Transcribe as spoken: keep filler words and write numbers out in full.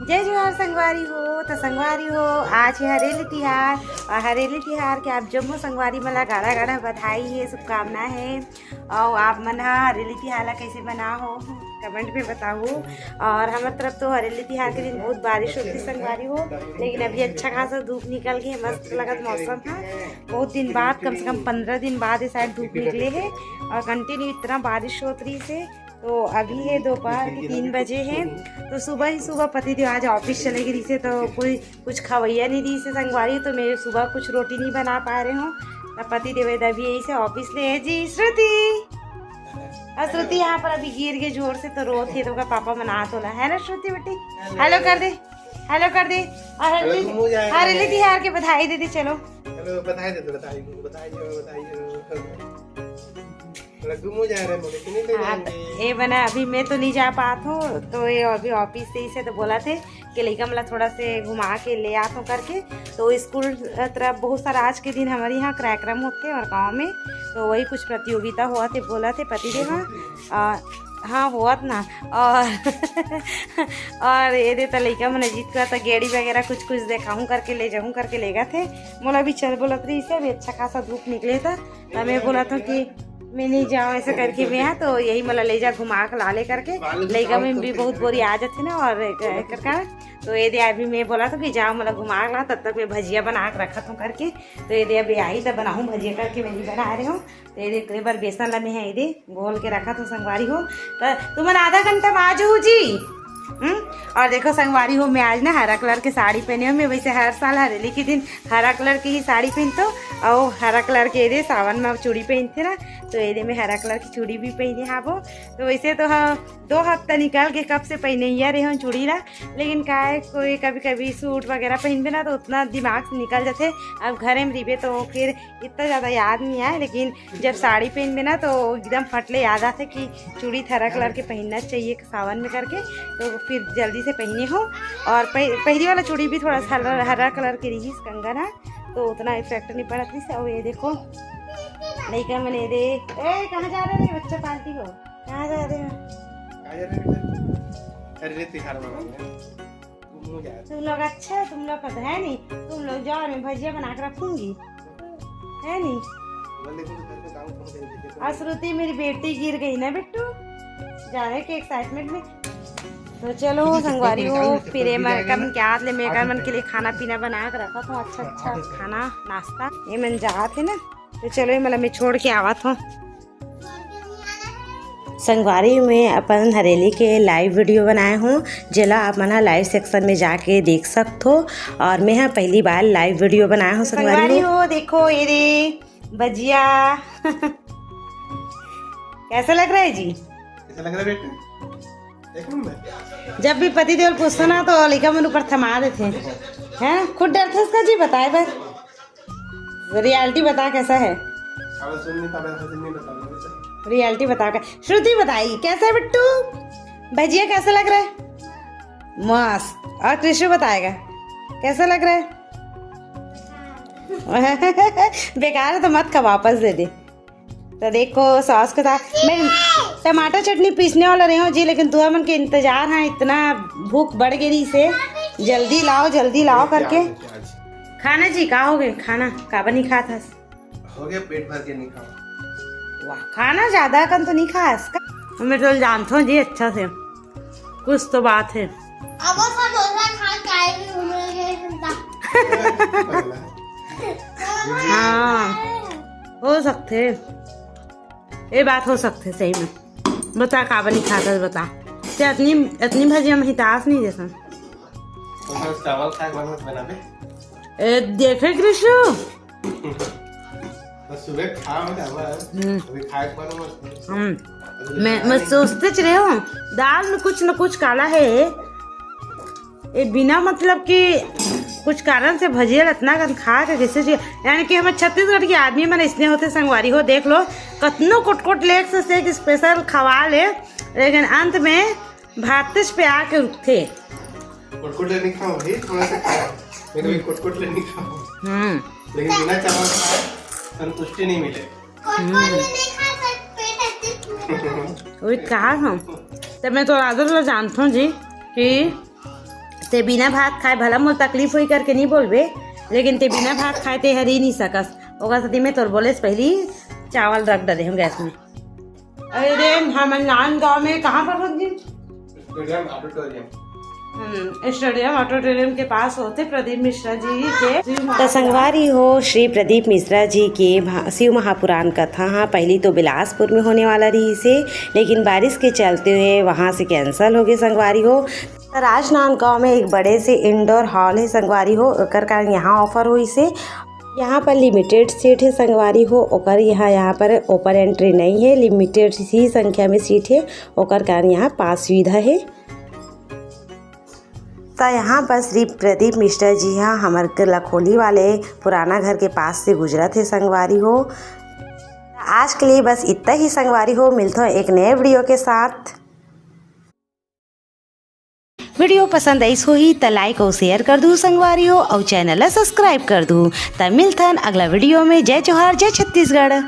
जय जोहार संगवारी हो। तो संगवारी हो, आज हे हरेली तिहार, और हरेली तिहार के आप जम्मो संगवारी मन ला गाड़ा गाड़ा बधाई हे, शुभकामना हे। और आप मन हा हरेली तिहार ला कैसे मना हो, कमेंट में बताओ। और हमारे तरफ तो हरेली तिहार के दिन बहुत बारिश होती संगवारी हो, लेकिन अभी अच्छा खासा धूप निकल गई, मस्त लगत मौसम है। बहुत दिन बाद, कम से कम पंद्रह दिन बाद ये शायद धूप निकले है, और कंटिन्यू इतना बारिश होत रही से। तो अभी है दोपहर के तीन बजे है, तो सुबह ही सुबह पति देव आज ऑफिस चले गए से, तो कोई कुछ खवैया नहीं दी से संगवारी, तो मैं सुबह कुछ रोटी नहीं बना पा रहे हूँ। तो पति देव अभी यही से ऑफिस ले है जी। श्रुति, और श्रुति यहाँ पर अभी गिर के जोर से तो रोत है, तो ओकर पापा मना तो ला है ना श्रुति बेटी। हेलो कर दे, हेलो कर दे। और हेलो, हरेली, घूमो जाए। हरेली तिहार के बधाई दे दे, चलो। हेलो, बधाई दे दो, बधाई दो, बधाई दो, बधाई दो। थोड़ा घूमो जा रहे हैं, बोले कि नहीं ले हाँ, जाएंगे। ये बना अभी मैं तो नहीं जा पात हूँ, तो ये अभी ऑफिस से ही से तो बोला थे कि लइका मन ला थोड़ा से घुमा के ले आत हूँ करके। तो स्कूल तरफ बहुत सारा आज के दिन हमारे यहाँ कार्यक्रम होते हैं और गाँव में, तो वही कुछ प्रतियोगिता हुआ थे, बोला थे पतिदेव। हाँ, हाँ, होत ना। और और ये दे त लइका मन जीत का त गेड़ी वगैरह कुछ कुछ देखाऊं करके ले जाऊं करके लेगा थे। मोला भी चल बोलत रही से, अभी अच्छा खासा धूप निकले था, त मैं बोला था कि मैं नहीं जाऊँ ऐसे करके मैं, हाँ, तो यही मोला ले जा घुमा के ला ले करके। लइका में भी बहुत बोरी आ जाते ना, और कर का तो ये दे अभी मैं बोला था कि जाओ मोला घुमा के ला, तब तक मैं भजिया बना के रखा था करके। तो ये दे अभी आई तो बनाऊँ भजिया करके, मैं नहीं बना रही हूँ। तो ये दे तेरे बार बेसन ला मैं है ये दे घोल के रखा था संगवारी हो। तो तुमन आधा घंटा में आ जाओ जी। हम्म। और देखो संगवारी हो, मैं आज ना हरा कलर के साड़ी पहने हूँ। मैं वैसे हर साल हरेली के दिन हरा कलर की ही साड़ी पहनतो, और हरा कलर के ये दे सावन में चूड़ी पहनते ना, तो ये दे मैं हरा कलर की चूड़ी भी पहने हाबो। तो वैसे तो हाँ, दो हफ्ता निकल के कब से पहने ही रहे हूँ चूड़ी ला, लेकिन काय कोई कभी कभी सूट वगैरह पहनबे ना तो उतना दिमाग से निकल जाते। अब घरे में रहिबे तो फिर इतना ज़्यादा याद नहीं आए, लेकिन जब साड़ी पहनबे ना तो एकदम फट ले याद आते कि चूड़ी हरा कलर के पहनना चाहिए सावन में करके, तो फिर जल्दी से पहने हो। और पह-, पहली वाला चूड़ी भी थोड़ा सा हरा, हरा कलर के रही कंगन है, तो उतना इफेक्ट नहीं पड़त रही से। और ये देखो लइका मन ये दे, ए कहाँ जा रहे हैं बच्चा पार्टी हो, कहाँ जा रहे हैं? कहाँ जा रहे हैं बेटा? अरे तिहार मनाने। घूमने जा रहे। तुम लोग अच्छा है, तुम लोग का तो है नहीं, तुम लोग जाओ, मैं भजिया बना के रखूंगी, है नहीं? बोल देखो तो घर पे काम कौन करेगी? देखो। और श्रुति मेरी बेटी गिर गई ना बिट्टू, जाने के एक्साइटमेंट में। तो चलो संगवारी हो, फिर ये मैं कम क्या ले मैं कर मन के लिए खाना पीना बना के रखा था, अच्छा अच्छा खाना नाश्ता। ये मन जात है ना, तो चलो ये मतलब मैं छोड़ के आवा था। संगवारी में अपन हरेली के लाइव वीडियो बनाए हूँ, जेला आप मन लाइव सेक्शन में जाके देख सकत हो। और मैं हा पहली बार लाइव वीडियो बनाए हूँ संगवारी संगवारी हो। हो, देखो ये रे भजिया। कैसा लग रहा है जी? कैसा लग रहा है बेटा? एक नंबर। जब भी पति देव पूछता ना तो लइका मन ऊपर थमा देते हैं, हैं? खुद डरते उसका जी बताए बर। रियलिटी बता कैसा है? अब सुन नहीं पा रहा, सुन नहीं बता रहा बेटा। रियलिटी बता के श्रुति बताई कैसा है बिट्टू? भजिया कैसा लग रहा है? मस्त। और कृषु बताएगा कैसा लग रहा है? बेकार है तो मत खा, वापस दे दे। तो देखो सॉस के साथ मैं टमाटर चटनी पीसने वाला रही हूँ जी, लेकिन तुहा मन के इंतजार है, इतना भूख बढ़ गई से। जल्दी लाओ, जल्दी लाओ करके। प्याज, प्याज। खाना जी का हो गए? खाना का बनी खात हस? हो गया, पेट भर के नहीं खाओ। वाह, खाना ज्यादा कन तो नहीं खास का? मैं तो जानता हूँ जी अच्छा से, कुछ तो बात है। अब वो समोसा खा के आए भी घूमेंगे घंटा। हाँ, हो सकते, ये बात हो सकते सही में। बता का बनी खाता है, बता। ते इतनी, इतनी भजिया में हितास नहीं जैसा। तो चावल खा के बनत बनाबे। ए, देखे कृषु? बस सुबह खा हो जावा। हम्म। अभी खाए के बनवा। हम्म। अभी मैं, खाए मैं नहीं। सोचते च रहे हूँ, दाल में कुछ न कुछ काला है। ये बिना मतलब कि कुछ कारण से भजिया ल इतना कन खा के कैसे जी? यानी कि हमर छत्तीसगढ़ के आदमी मन इसने होते संगवारी हो, देख लो, कतनो कोटकोट लेग से एक स्पेशल खवा ले, लेकिन अंत में भातेच पे आके रुकथे। कोटकोट ले नहीं खाओ भाई, थोड़ा सा खाओ। मैं कभी कोटकोट ले नहीं खाओ। हम्म। लेकिन बिना चावल खाए संतुष्टि नहीं मिले। कोटकोट ले नहीं खा सकते, पेट ऐसे वही कहा हम। तो मैं तो आदर ला जानता हूँ जी कि ते बिना भात खाए भला मोर तकलीफ होई करके नहीं बोलबे, लेकिन ते बिना भात खाए ते हर ही नहीं सकस। ओकर सेती मैं तोर बोले से पहली चावल रख डरे हूँ गैस में। अरे रे, हमन नांदगांव में कहाँ पर होत जी? Stadium auditorium. हम्म, स्टेडियम ऑडिटोरियम के पास होथे प्रदीप मिश्रा जी के। त संगवारी हो, श्री प्रदीप मिश्रा जी के भा-, शिव महापुराण कथा ह पहली तो बिलासपुर में होने वाला रहिस हे, लेकिन बारिश के चलते हुए वहाँ से कैंसिल हो गए संगवारी हो। त राजनांदगांव में एक बड़े से इंडोर हॉल हे संगवारी हो, ओकर कारण यहाँ ऑफर होइस हे। यहाँ पर लिमिटेड सीट हे संगवारी हो, ओकर यहाँ, यहाँ पर ओपन एंट्री नहीं है, लिमिटेड ही संख्या में सीट है, ओकर कारण यहाँ पास सुविधा है। त यहाँ पर श्री प्रदीप मिश्रा जी हा हमर के लखोली वाले पुराना घर के पास से गुजरत हे संगवारी हो। आज के लिए बस इतना ही संगवारी हो, मिलथों एक नए वीडियो के साथ। वीडियो पसंद आइस होही त लाइक अउ शेयर कर दू संगवारी हो, अउ चैनल ला सब्सक्राइब कर दू। त मिलथन अगला वीडियो में। जय जोहार, जय छत्तीसगढ़।